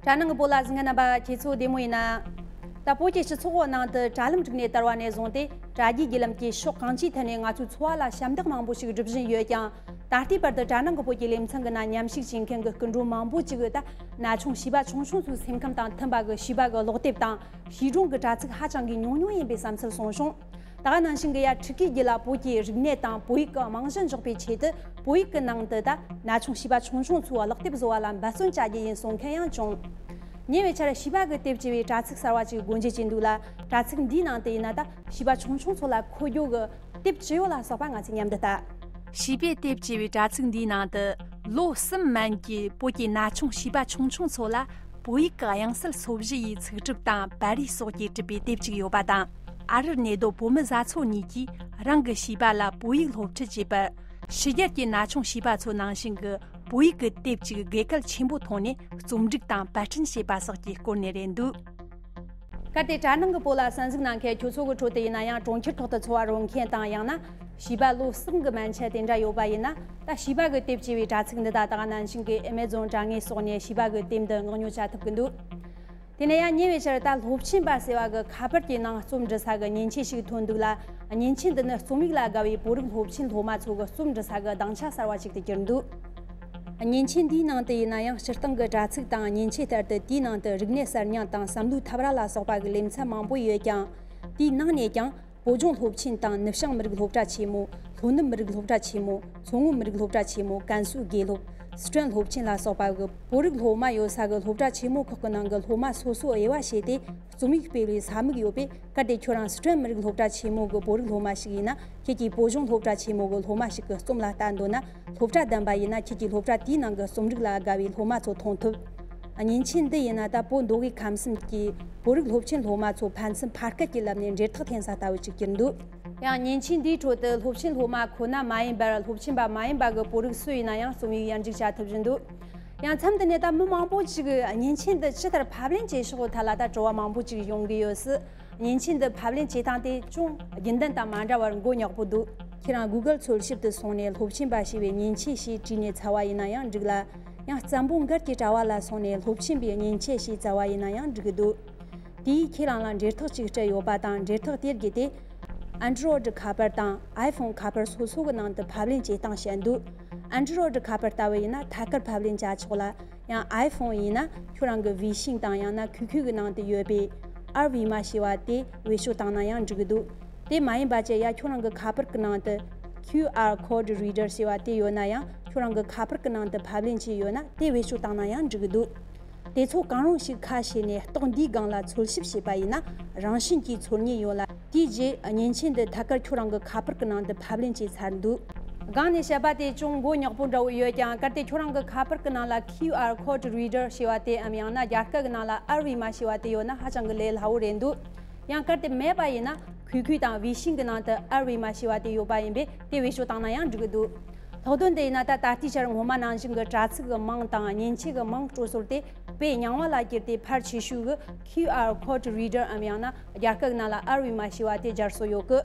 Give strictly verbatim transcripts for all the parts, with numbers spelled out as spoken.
དྲ་ནང་གི་བོད་ལ་གཟིགས་མཁན་རྣམ་པ་ཁྱེད་ཚོ་བདེ་མོ་ཡིན་ན། ད་བོད་ཀྱི་སྤྱི་ཚོགས་ནང་དུ་དྲ་ལམ་རིག་གནས་དར་བ་ནས་བཟུང་སྟེ་དྲ་རྒྱའི་བརྒྱུད་ལམ་གྱིས་ཕྱོགས་གང་ཅིའི་ཐད་ནས་ང་ཚོའི་འཚོ་བ་ལ་ཞབས་འདེགས་མང་པོ་ཞིག་སྒྲུབ་བཞིན་ཡོད་ཀྱང་། ད་ལྟའི་བར་དུ་དྲ་ནང་གི་བོད་ཀྱི་ལེ་ཚན་གྱི་ནང་མཉམ་ཞུགས་བྱེད་མཁན་གྱི་སྐུ་མགྲོན་མང་པོ་ཅིག་གིས་ད་ན་ཆུང་བྱིས་པ་ཆུང་ཆུང་ཚོའི་སེམས་ཁམས་དང་མཐུན་པ་གི་བྱིས་པ་གི་ཀློག་དེབ་དང་བྱིས་སྒྲུང་གི་དྲ་ཚིགས་ཧ་ཅང་གི་ཉུང་ཉུང་ཡིན་པའི་བསམ་ཚུལ་གསུངས་བྱུང་། ད་ག་ནང་བཞིན་གྱི་ཡ་ཕྲུ་གུའི་རྒྱུད་ལ་བོད་ཀྱི་རིག་གནས་དང་བོད་ཡིག་གི་རྨང་གཞི་འཇོག་པའི་ཆེད་དུ་བོད་ཡིག་གི་ནང་དུ་ད་ན་ཆུང་བྱིས་པ་ཆུང་ཆུང་ཚོའི་ཀློག་དེབ་བཟོ་བ་ལ་འབད་བརྩོན་བྱ་རྒྱུ་ཡིན་གསུང་མཁན་ཡང་བྱུང་། ཉེ་བའི་ཆར་བྱིས་པ་གི་དེབ་ཅེས་པའི་དྲ་ཚིགས་གསར་བ་ཅིག་སྒོ་འབྱེད་བྱས་འདུག་ལ། དྲ་ཚིགས་འདིའི་ནང་དུ་ཡིན་ན་ད་བྱིས་པ་ཆུང་ཆུང་ཚོ་ལ་མཁོ་རྒྱུ་གི་དེབ་ཅི་ཡོད་ལ་སོགས་པ་ང་ཚོས་མཉམ་དུ་ལྟ། བྱིས་པའི་དེབ་ཅེས་པའི་དྲ་ཚིགས་འདིའི་ནང་དུ་ལོ་གསུམ་མན་གྱི་བོད་ཀྱི་ན་ཆུང་བྱིས་པ་ཆུང་ཆུང་ཚོ་ལ་བོད་ཡིག་གི་དབྱངས་གསལ་སོ་བཞི་ཡི་ཚིག་གྲུབ་དང་པར་རིས་སོགས་ཀྱིས་གྲུབ་པའི་དེབ་ཅིག་ཡོད་པ་དང་། ཨ་རིར་གནས་སྡོད་བོད་མི་བཟའ་ཚོ་གཉིས་ཀྱིས་རང་གི་བྱིས་པ་ལ་བོད་ཡིག་སློབ་ཁྲིད་བྱས་པར། ཕྱི་རྒྱལ་གྱི་ན་ཆུང་བྱིས་པ་ཚོ་ནང་བཞིན་གྱི་བོད་ཡིག་གི་དེབ་ཅིག་དགོས་གལ་ཆེན་པོ་མཐོང་ནས་རྩོམ་སྒྲིག་དང་པར་སྐྲུན་བྱས་པ་སོགས་ཀྱི་སྐོར་ནས་རེད་འདུག། གལ་ཏེ་དྲ་ནང་གི་བོད་ལ་གསན་གཟིགས་གནང་མཁན་ཁྱོད་ཚོ་གི་ཁྲོད་དུ་ཡིན་ན་ཡང་གྲོང་ཁྱེར་ཐོག་ཏུ་འཚོ་བ་རོལ་མཁན་དང་ཡང་ན་བྱིས་པ་ལོ་གསུམ་གྱི་མན་ཆད་དེ་འདྲ་ཡོད་པ་ཡིན་ན། ད་བྱིས་པ་གི་དེབ་ཅེས་པའི་དྲ་ཚིགས་འདི་དང་ད་ག་ནང་བཞིན་གྱི་ཨེ་མེ་ཛོན་དྲ་ངོས་སོགས་ནས་བྱིས་པ་གི་དེབ་འདི་མངགས་ཉོ་བྱ་ཐུབ་ཀྱི་འདུག། དེ་ནས་ཡང་ཉེ་བའི་ཆར་ད་སློབ་ཆེན་པ་ཟེར་བ་གི་ཁ་པར་གྱི་ནང་རྩོམ་འབྲི་ས་གི་མཉེན་ཆས་ཤིག་ཐོན་འདུག་ལ། མཉེན་ཆས་འདི་ནི་རྩོམ་ཡིག་ལ་དགའ་བའི་བོད་རིགས་སློབ་ཆེན་སློབ་མ་ཚོ་གི་རྩོམ་འབྲི་ས་གི་སྡིངས་ཆ་གསར་བ་ཞིག་ཏུ་གྱུར་འདུག། མཉེན་ཆས་འདིའི་ནང་དུ་ཡིན་ན་ཡང་སྤྱིར་བཏང་གི་དྲ་ཚིགས་དང་མཉེན་ཆས་ལྟར་དུ་དེའི་ནང་དུ་རིག་གནས་གསར་རྙིང་དང་བསམ་བློའི་འཐབ་ར་ལ་སོགས་པ་གི་ལེ་ཚན་མང་པོ་ཡོད་ཀྱང་། དེའི་ནང་ནས་ཀྱང་བོད་ལྗོངས་སློབ་ཆེན་དང་ནུབ་བྱང་མི་རིགས་སློབ་གྲྭ་ཆེན་མོ། ལྷོ་ནུབ་མི་རིགས་སློབ་གྲྭ་ཆེན་མོ། མཚོ་སྔོན་མི་རིགས་སློབ་གྲྭ་ཆེན་མོ། ཀན་སུའུ་དགེ་སློབ། སི་ཁྲོན་སློབ་ཆེན་ལ་སོགས་པ་གི་བོད་རིགས་སློབ་མ་ཡོད་ས་གི་སློབ་གྲྭ་ཆེན་མོ་ཁག་གི་ནང་གི་སློབ་མ་སོ་སོ་དབྱེ་བ་ཕྱེ་སྟེ་རྩོམ་ཡིག་སྤེལ་བའི་ས་མིག་ཡོད་པས། གལ་ཏེ་ཁྱོད་རང་སི་ཁྲོན་མི་རིགས་སློབ་གྲྭ་ཆེན་མོ་གི་བོད་རིགས་སློབ་མ་ཞིག་ཡིན་ན། ཁྱེད་ཀྱིས་བོད་ལྗོངས་སློབ་གྲྭ་ཆེན་མོ་གི་སློབ་མ་ཞིག་གི་རྩོམ་ལ་ལྟ་འདོད་ན། སློབ་གྲྭ་བདམས་པ་ཡིན་ན་ཁྱེད་ཀྱིས་སློབ་གྲྭ་དེའི་ནང་གི་རྩོམ་རིག་ལ་དགའ་བའི་སློབ་མ་ཚོ་མཐོང་ཐུབ། མཉེན་ཆས་འདི་ཡིན་ན་ད་བོད་མདོ་དབུས་ཁམས་གསུམ་གྱི་བོད་རིགས་སློབ་ཆེན་སློབ་མ་ཚོ་ཕན་ཚུན་ཕ་སྐད་ཀྱི་ལམ་ནས་འབྲེལ་ཐག་འཐེན་ས་ལྟ་བུ་ཅིག་གྱུར་འདུག། ཡང་མཉེན་ཆས་འདིའི་ཁྲོད་དུ་སློབ་ཆེན་སློབ་མ་ཁོ་ན་མ་ཡིན་པར་སློབ་ཆེན་པ་མ་ཡིན་པ་གི་བོད་རིགས་སུ་ཡིན་ན་ཡང་རྩོམ་ཡིག་ཡར་འཇུག་བྱ་ཐུབ་བཞིན་འདུག། ཡང་མཚམས་འདི་ནས་ད་མི་མང་པོ་ཅིག་གིས་མཉེན་ཆས་འདི་ཇི་ལྟར་ཕབ་ལེན་བྱེད་ཕྱོགས་ཐད་ལ་ད་དྲི་བ་མང་པོ་ཅིག་ཡོང་གི་ཡོད་སྲིད། མཉེན་ཆས་འདི་ཕབ་ལེན་བྱེད་སྟངས་དེ་ཅུང་རྒྱུན་ལྡན་དང་མ་འདྲ་བར་མགོ་ཉོག་པོ་འདུག། ཁྱེད་རང་Google འཚོལ་ཞིབ་ཏུ་སོང་ནས་སློབ་ཆེན་པ་ཞེས་པའི་མཉེན་ཆས་ཞེས་བྲིས་ནས་འཚོལ་བ་ཡིན་ན་ཡང་འགྲིག་ལ། ཡང་བཙན་པོ་མགར་གྱི་དྲ་བ་ལ་སོང་ནས་སློབ་ཆེན་པའི་མཉེན་ཆས་ཞེས་བཙལ་བ་ཡིན་ན་ཡང་འགྲིག་གི་འདུག། དེས་ཁྱེད་རང་ལ་འབྲེལ་ཐག་ཅིག་སྤྲད་ཡོད་པ་དང་འབྲེལ་ཐག་དེར་བརྒྱུད་དེ། Android ཁ་པར་དང་iPhone ཁ་པར་སོ་སོ་གི་ནང་དུ་ཕབ་ལེན་བྱེད་སྟངས་བཤད་འདུག། Android ཁ་པར་ལྟ་བུ་ཡིན་ན་ཐད་ཀར་ཕབ་ལེན་བྱ་ཆོག་ལ། ཡང་iPhone ཡིན་ན་ཁྱོད་རང་གི་Weixin དང་ཡང་ན་ཁུ་ཁུ་གི་ནང་དུ་ཡོད་པའི་ཨར་ཝི་མ་ཞེས་པ་དེ་བེད་སྤྱོད་བཏང་ན་ཡང་འགྲིག་གི་འདུག། དེ་མ་ཡིན་པ་བྱས་ཡ་ཁྱོད་རང་གི་ཁ་པར་གི་ནང་དུ་QR code reader ཞེས་པ་དེ་ཡོད་ན་ཡང་ཁྱོད་རང་གི་ཁ་པར་གི་ནང་དུ་ཕབ་ལེན་བྱས་ཡོད་ན་དེ་བེད་སྤྱོད་བཏང་ན་ཡང་འགྲིག་གི་འདུག། དེ་ཚོ་གང་རུང་ཞིག་ཁ་ཕྱེ་ནས་རྟགས་འདིའི་སྒང་ལ་འཚོལ་ཞིབ་བྱས་པ་ཡིན་ན་རང་བཞིན་གྱིས་འཚོལ་རྙེད་ཡོང་ལ། དེའི་རྗེས་མཉེན་ཆས་འདི་ཐད་ཀར་ཁྱོད་རང་གི་ཁ་པར་གྱི་ནང་དུ་ཕབ་ལེན་བྱས་ཚར་འདུག། སྒང་ནས་བཤད་པ་དེ་ཅུང་མགོ་ཉོག་པོ་འདྲ་བོ་ཡོད་ཀྱང་། གལ་ཏེ་ཁྱོད་རང་གི་ཁ་པར་གྱི་ནང་ལ་QR code reader ཞེས་པ་དེའམ་ཡང་ན་རྒྱ་སྐད་ཀྱི་ནང་ལ་ཨར་ཝི་མ་ཞེས་པ་དེ་ཡོད་ན་ཧ་ཅང་གི་ལས་སླ་བོ་རེད་འདུག། ཡང་གལ་ཏེ་མེད་པ་ཡིན་ན་ཁུ་ཁུ་དང་Weixin གྱི་ནང་དུ་ཨར་ཝི་མ་ཞེས་པ་དེ་ཡོད་པ་ཡིན་པས་དེ་བེད་སྤྱོད་བཏང་ན་ཡང་འགྲིག་གི་འདུག། ལྷག་དོན་དུ་ཡིན་ན་ད་ད་ལྟའི་ཆར་སྔོན་མ་ནང་བཞིན་གྱི་དྲ་ཚིགས་ཀྱི་མིང་དང་མཉེན་ཆས་ཀྱི་མིང་སྤྲོད་སྲོལ་དེ་དཔེ་ཉུང་བ་ལ་གྱུར་ཏེ། ཕལ་ཆེ་ཤོས་ཀྱིས་QR code reader འམ་ཡང་ན་རྒྱ་སྐད་ནང་ལ་ཨར་ཝི་མ་ཞེས་པ་དེ་སྦྱར་སྲོལ་ཡོད་གི།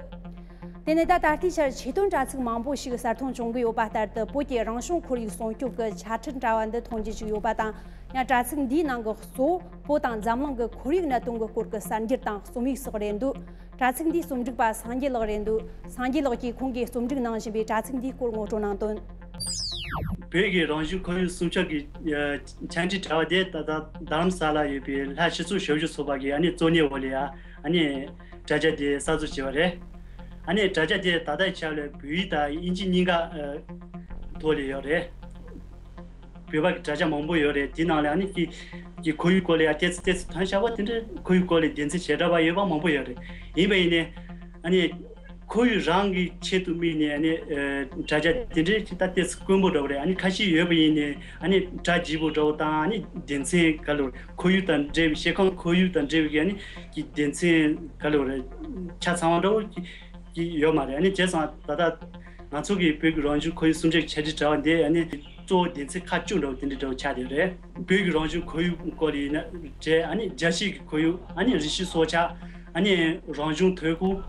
དེ་ནས་ད་ད་ལྟའི་ཆར་ཆེད་དོན་དྲ་ཚིགས་མང་པོ་ཞིག་གསར་ཐོན་བྱུང་གི་ཡོད་པ་ལྟར་དུ། བོད་ཀྱི་རང་བྱུང་ཁོར་ཡུག་སྲུང་སྐྱོབ་ཀྱི་ཆ་འཕྲིན་དྲ་བ་འདི་མཐོང་རྒྱུ་ཞིག་ཡོད་པ་དང་། ཡང་དྲ་ཚིགས་འདིའི་ནང་གི་གཙོ་བོ་བོད་དང་འཛམ་གླིང་གི་ཁོར་ཡུག་གནད་དོན་གྱི་སྐོར་གྱི་གསར་འགྱུར་དང་རྩོམ་ཡིག་སོགས་རེད་འདུག། དྲ་ཚིགས་འདིའི་རྩོམ་སྒྲིག་པ་སངས་རྒྱས་ལགས་རེད་འདུག། སངས་རྒྱས་ལགས་ཀྱིས་ཁོང་གིས་རྩོམ་སྒྲིག་གནང་བཞིན་པའི་དྲ་ཚིགས་འདིའི་སྐོར་ངོ་སྤྲོད་གནང་དོན། བོད་ཀྱི་རང་བྱུང་ཁོར་ཡུག་སྲུང་སྐྱོབ་ཀྱི་ཆ་འཕྲིན་དྲ་བ་དེ་ད་ལྟ་རྡ་རམ་ས་ལ་ཡོད་པའི་ལྷ་སྤྱི་ཚོགས་ཞབས་ཞུ་ཚོགས་པ་གི་ཨ་ནི་གཙོ་གཉེར་འོག་ལ་ཡ་ཨ་ནི་དྲ་རྒྱ་དེ་གསར་བཟོ་བྱས་པ་རེད། ཨ་ནི་དྲ་རྒྱ་དེ་ད་ལྟའི་ཆ་ལ་བོད་ཡིག་དང་དབྱིན་ཇི་གཉིས་ཀ་ཐོག་ལ་ཡོད་རེད། བོད་པ་གི་དྲ་རྒྱ་མང་པོ་ཡོད་རེད། དེ་ནང་ལ་ཨ་ནི་ཀྱི་ཀྱི་ཁོར་ཡུག་སྐོར་ལ་ཡ་ཏོག་ཙམ་ཏོག་ཙམ་དོན་ཞག་པ་དེ་འདྲ་ཁོར་ཡུག་སྐོར་ལ་སྡེ་ཚན་བྱེ་བྲག་པ་ཡོད་པ་མང་པོ་ཡོད་རེད། ཡིན་པ་ཡིན་ནའི་ཨ་ནི་ཁོར་ཡུག་རང་གི་ཆེད་དུ་དམིགས་ནས་ཨ་ནི་དྲ་རྒྱ་དེ་འདྲའི་ཅིག་ད་ཏོག་ཙམ་དཀོན་པོ་འདྲ་བོ་རེད། ཨ་ནི་ཁ་ཤས་ཡོད་པ་ཡིན་ནའི་ཨ་ནི་གྲ་རྒྱས་པོ་འདྲ་བོ་དང་ཨ་ནི་སྡེ་ཚན་ག་ལོ་ཁོར་ཡུག་དང་འབྲེལ་བའི་ཤེལ་ཁང་ཁོར་ཡུག་དང་འབྲེལ་བའི་ཨ་ནི་ཀྱི་སྡེ་ཚན་ག་ལོ་རེད་ཆ་ཚང་བ་འདྲ་བོ་ཀྱི་ཀྱི་ཡོད་མ་རེད། ཨ་ནི་བྱས་ཙང་ད་ལྟ་ང་ཚོ་གི་བོད་ཀྱི་རང་བྱུང་ཁོར་ཡུག་སྲུང་སྐྱོབ་ཀྱི་འཆད་ཁྲིད་དྲ་བ་འདི་ཨ་ནི་གཙོ་བོ་སྡེ་ཚན་ཁག་བཅུ་འདྲ་བོ་དེ་འདྲ་འདྲ་བོ་ཆགས་བསྡད་རེད། བོད་ཀྱི་རང་བྱུང་ཁོར་ཡུག་སྐོར་ལ་ཡིན་ན་བྱས། ཨ་ནི་རྒྱལ་སྤྱིའི་ཁོར་ཡུག་ཨ་ནི་རི་ཆུ་སྲོག་ཆགས། ཨ་ནི་རང་བྱུང་ཐོན་ཁུངས།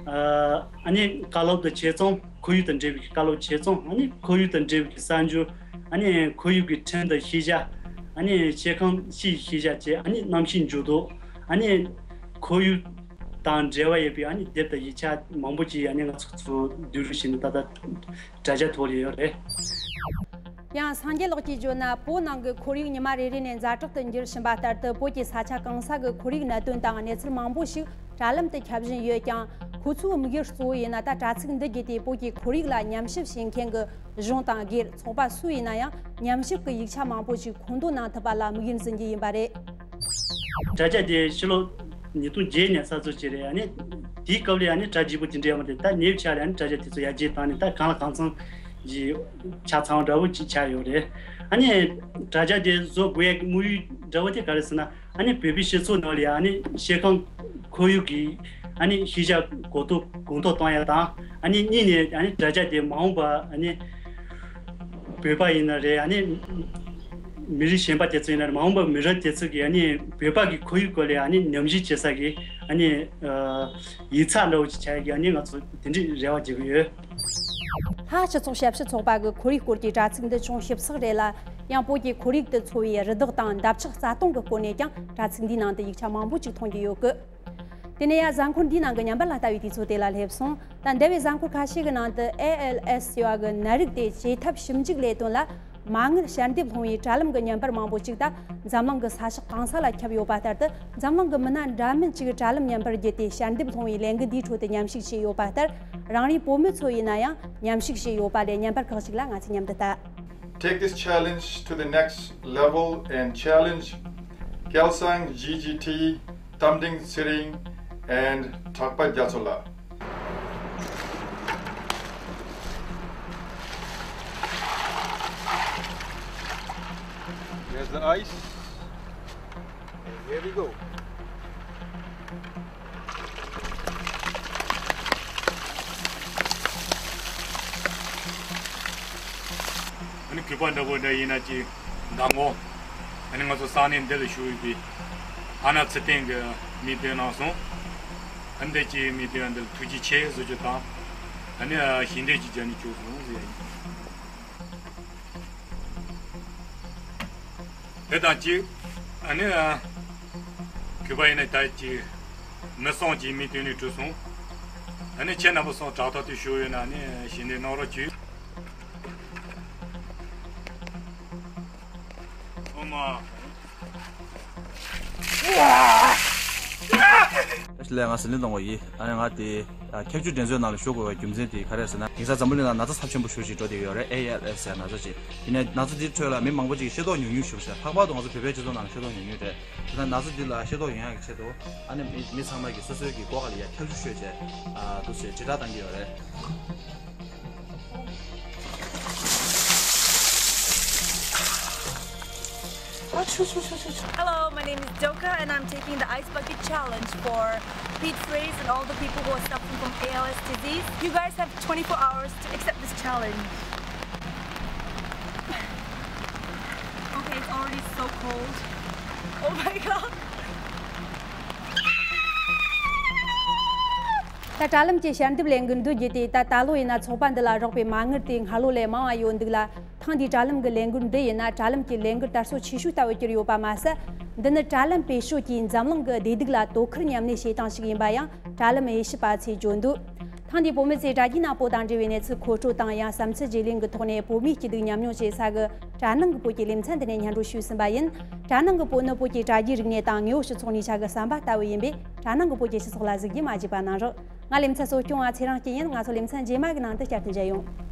ཨ་ནི་བཀའ་སློབ་དང་ཆེད་རྩོམ། ཁོར་ཡུག་དང་འབྲེལ་བའི་བཀའ་སློབ་ཆེད་རྩོམ། ཨ་ནི་ཁོར་ཡུག་དང་འབྲེལ་བའི་གསར་འགྱུར། ཨ་ནི་ཁོར་ཡུག་གི་ཁྲིམས་དང་ཤེས་བྱ། ཨ་ནི་ཤེལ་ཁང་ཕྱིའི་ཤེས་བྱ་བཅས། ཨ་ནི་གནམ་གཤིས་འགྱུར་ལྡོག་ཨ་ནི་ཁོར་ཡུག་དང་འབྲེལ་བ་ཡོད་པའི་ཨ་ནི་དེབ་དང་ཡིག་ཆ་མང་པོ་ཅིག་ཨ་ནི་ང་ཚོ་ཚོ་བསྡུ་རུབ་བྱས་ནས་ད་ལྟ་དྲ་རྒྱ་ཐོག་ལ་ཡོད་རེད། ཡང་སངས་རྒྱས་ལགས་ཀྱིས་བརྗོད་ན། བོད་ནང་གི་ཁོར་ཡུག་ཉི་མ་རེ་རེ་ནས་ཛ་དྲག་ཏུ་འགྱུར་བཞིན་པ་ལྟར་དུ། བོད་ཀྱི་ས་ཆ་གང་ས་གི་ཁོར་ཡུག་གནད་དོན་དང་གནས་ཚུལ་མང་པོ་ཞིག་དྲ་ལམ་དུ་ཁྱབ་བཞིན་ཡོད་ཀྱང་། ཁོ་ཚོའི་དམིགས་ཡུལ་གཙོ་བོ་ཡིན་ན། ད་དྲ་ཚིགས་འདི་བརྒྱུད་དེ་བོད་ཀྱི་ཁོར་ཡུག་ལ་ཉམས་ཞིབ་བྱེད་མཁན་གྱི་གཞུང་དང་སྒེར། ཚོགས་པ་སུ་ཡིན་ན་ཡང་ཉམས་ཞིབ་ཀྱི་ཡིག་ཆ་མང་པོ་ཞིག་མཁོ་འདོན་གནང་ཐུབ་པ་ལ་དམིགས་ཡུལ་འཛིན་གྱི་ཡིན་པ་རེད། དྲ་རྒྱ་དེ་ཕྱི་ལོ་ཉིས་སྟོང་བརྒྱད་ནས་གསར་འཛུགས་བྱས་རེད། ཨ་ནི་དེའི་སྐབས་ལ་ཨ་ནི་དྲ་རྒྱས་པོ་དེ་འདྲ་ཡོད་མ་རེད། ད་ཉེ་བའི་ཆར་ལ་ཨ་ནི་དྲ་རྒྱ་དེ་ཚོ་ཡར་རྒྱས་བཏང་ནས། ད་གང་ལ་གང་འཚམ་གྱི་ཆ་ཚང་བ་འདྲ་བོ་ཅིག་ཆགས་ཡོད་རེད། ཨ་ནི་དྲ་རྒྱ་དེ་བཟོ་དགོས་ཡག་གི་དམིགས་ཡུལ་འདྲ་བོ་དེ་ག་རེ་ཟེར་ན། ཨ་ནི་བོད་པའི་སྤྱི་ཚོགས་ནང་ལ་ཡང་ཨ་ནི་ཤེལ་ཁང་ཁོར་ཡུག་གི་ཨ་ནི་ཤེས་བྱ་གོ་རྟོགས་གོང་མཐོར་གཏོང་ཡག་དང་། ཨ་ནི་གཉིས་ནས་ཨ་ནི་དྲ་རྒྱ་དེ་མ་འོངས་པ་ཨ་ནི་བོད་པ་ཡིན་ན་རེད། ཨ་ནི་མི་རིགས་གཞན་པ་དེ་ཚོ་ཡིན་ན་རེད། མ་འོངས་པ་མི་རབས་དེ་ཚོ་གིས་ཨ་ནི་བོད་པ་གི་ཁོར་ཡུག་སྐོར་ལ་ཨ་ནི་ཉམས་ཞིབ་བྱེད་ས་གི་ཨ་ནི་ཡིག་ཚགས་འདྲ་བོ་ཅིག་བྱ་ཡག་གི་ཨ་ནི་ང་ཚོ་དེ་འདྲའི་རེ་བ་བྱེད་ཀྱི་ཡོད། ཧ། སྤྱི་ཚོགས་ཞབས་ཞུ་ཚོགས་པ་གི་ཁོར་ཡུག་སྐོར་གྱི་དྲ་ཚིགས་འདི་ཅུང་ཞིབ་ཚགས་རེད་ལ། ཡང་བོད་ཀྱི་ཁོར་ཡུག་ཏུ་འཚོ་བའི་རི་དྭགས་དང་འདབ་ཆགས་རྩ་སྟོང་གི་སྐོར་ནས་ཀྱང་དྲ་ཚིགས་འདིའི་ནང་དུ་ཡིག་ཆ་མང་པོ་ཅིག་མཐོང་རྒྱུ་ཡོད་གི། དེ་ནས་ཡང་གཟའ་འཁོར་འདིའི་ནང་གི་བརྙན་པར་ལ་ལྟ་བའི་དུས་ཚོད་དེ་ལ་སླེབས་སོང་། ད་འདས་པའི་གཟའ་འཁོར་ཁ་ཤས་ཀྱི་ནང་དུ་ཨེ་ཨེལ་ཨེས་ཟེར་བ་གི་ནད་རིགས་དེ་བཅོས་ཐབས་ཞིབ་འཇུག་ལས་དོན་ལ་མ་དངུལ་ཞལ་འདེབས་སློང་བའི་དྲ་ལམ་གྱི་བརྙན་པར་མང་པོ་ཅིག་ད་འཛམ་གླིང་གི་ས་ཕྱོགས་གང་ས་ལ་ཁྱབ་ཡོད་པ་ལྟར་དུ། འཛམ་གླིང་གི་མི་སྣ་འདྲ་མིན་ཅིག་དྲ་ལམ་བརྙན་པར་བརྒྱུད་དེ་ཞལ་འདེབས་སློང་བའི་ལས་འགུལ་འདིའི་ཁྲོད་དུ་མཉམ་ཞུགས་བྱས་ཡོད་པ་ལྟར། རང་རེའི་བོད་མི་ཚོ་ཡིན་ན་ཡང་མཉམ་ཞུགས་བྱས་ཡོད་པ་ལས། བརྙན་པར་ཁག་ཅིག་ལ་ང་ཚོས་མཉམ་དུ་ལྟ། Take this challenge to the next level and challenge Kyalsang G G T, Tamding Tsering, and Thakpa Gyatsola. There's the ice. And here we go. ཨ་ནི་གུས་པ་འདྲ་པོ་འདྲ་ཡིན་ན་ཅིག་མདང་དགོང་ཨ་ནི་ང་ཚོ་ས་གནས་འདི་ལ་བཞུགས་ཡོད་པའི་ཨ་ན་ཚེ་བརྟན་གྱིས་མིས་བཏོན་གནང་སོང་། ཨ་ནི་འདི་ཅིག་མིས་བཏོན་འདི་ལ་ཐུགས་རྗེ་ཆེ་ཟེར་རྒྱུ་དང་། ཨ་ནི་ཞལ་འདེབས་ཅིག་བརྒྱབ་ནས་བཅུག་སོང་ཟེར་ཡ་ཡིན། དེ་དང་གཅིག་ཨ་ནི་གུས་པ་ཡིན་ན་ད་ཅིག་མི་གསུམ་ཅིག་མིས་བཏོན་ནས་བྲིས་སོང་། ཨ་ནི་ཁྱེད་རྣམ་པ་གསུམ་དྲ་ཐོག་ཏུ་བཞུགས་ཡོད་ན་ཨ་ནི་ཞལ་འདེབས་གནང་རོགས་གྱིས། ཨོ་མ། ལགས་ང་ཟི་ལིང་སྡོང་པོ་ཡིན། ཨ་ནི་ང་དེ་ཁྱབ་ཆུ་འགྲན་རྩོད་ནང་ལ་ཞུགས་དགོས་པའི་རྒྱུ་མཚན་དེ་ག་རེ་ཟེར་ན། དེང་སང་འཛམ་བུ་གླིང་ནང་ན་ཚ་ཚབས་ཆེན་པོ་ཞེ་པོ་ཅིག་འགྲོ་བསྡད་ཡོད་རེད། ཨེ་ཨེལ་ཨེས་ཟེར་ན་ཚ་ཅིག་ཡིན་ནའི་ན་ཚ་འདིའི་ཁྲོད་ལ་མི་མང་པོ་ཅིག་གིས་ཤེས་རྟོགས་ཉུང་ཉུང་ཞེ་པོ་ཅིག་ལྷག་པར་དུ་ང་ཚོ་བོད་པའི་སྤྱི་ཚོགས་ནང་ལ་ཤེས་རྟོགས་ཉུང་ཉུང་རེད། དེ་ན་ན་ཚ་འདི་ལ་ཤེས་རྟོགས་ཡོང་ཡག་གི་ཆེད་དུ་ཨ་ནི་མི་མི་ཚང་མ་གིས་སོ་སོའི་གི་སྒོ་ཁ་ལ་ཡ་ཁྱབ་ཆུ་བཤོས་བྱས་ཨ་འདུག་ཟེར་དྲིལ་བསྒྲགས་བཏང་གི་ཡོད་རེད། Hello, my name is Doka and I'm taking the ice bucket challenge for Pete Fraze and all the people who are suffering from A L S disease. You guys have twenty-four hours to accept this challenge. Okay, it's already so cold. Oh my god. ད་དྲ་ལམ་གྱི་ཞལ་འདེབས་ལས་འགུལ་འདི་བརྒྱུད་དེ། ད་ད་ལོ་ཡིན་ན་ཚོགས་པ་འདི་ལ་རག་པའི་མ་དངུལ་དེ་སྔར་ལོ་ལས་མང་བ་ཡོད་འདུག་ལ། ཐེངས་འདིའི་དྲ་ལམ་གྱི་ལས་འགུལ་འདི་ཡིན་ན་དྲ་ལམ་གྱི་ལས་འགུལ་དར་སྲོལ་ཆེ་ཤོས་ལྟ་བུ་གྱུར་ཡོད་པ་མ་ཟད། འདི་ནི་དྲ་ལམ་བེད་སྤྱོད་ཀྱིས་འཛམ་གླིང་གི་བདེ་སྡུག་ལ་དོ་ཁུར་མཉམ་གནས་བྱེད་སྟངས་ཤིག་ཡིན་པ་ཡང་དྲ་ལམ་དབྱེ་ཞིབ་པ་ཚོས་བརྗོད་འདུག། ཐེངས་འདིའི་བོད་མི་ཚོས་དྲ་རྒྱའི་ནང་བོད་དང་འབྲེལ་བའི་གནས་ཚུལ་མཁོ་སྤྲོད་དང་། ཡང་བསམ་ཚུལ་བརྗེ་ལེན་གྱི་ཐོག་ནས་བོད་མིའི་སྐྱིད་སྡུག་ཉམས་མྱོང་བྱེད་ས་གི་དྲ་ནང་གི་བོད་ཀྱི་ལེ་ཚན་འདི་ནས་སྙན་སྒྲོན་ཞུས་ཟིན་པ་ཡིན། དྲ་ནང་གི་བོད་ནི་བོད་ཀྱི་དྲ་རྒྱའི་རིག་གནས་དང་དངོས་ཡོད་སྤྱི་ཚོགས་ནུས་ཆ་གི་ཟམ་པ་ལྟ་བུ་ཡིན་པས། དྲ་ནང་གི་བོད་ཀྱི་སྤྱི་ཚོགས་ལ་གཟིགས་རྒྱུ་མ་བརྗེད་པ་གནང་རོགས། ང་ལེ་ཚན་གཙོ་སྐྱོང་བ་ཚེ་རིང་སྐྱིད་ཡིན། ང་ཚོ་ལེ་ཚན་རྗེས་མ་གི་ནང་དུ་བསྐྱར་དུ་མཇལ་ཡོང་།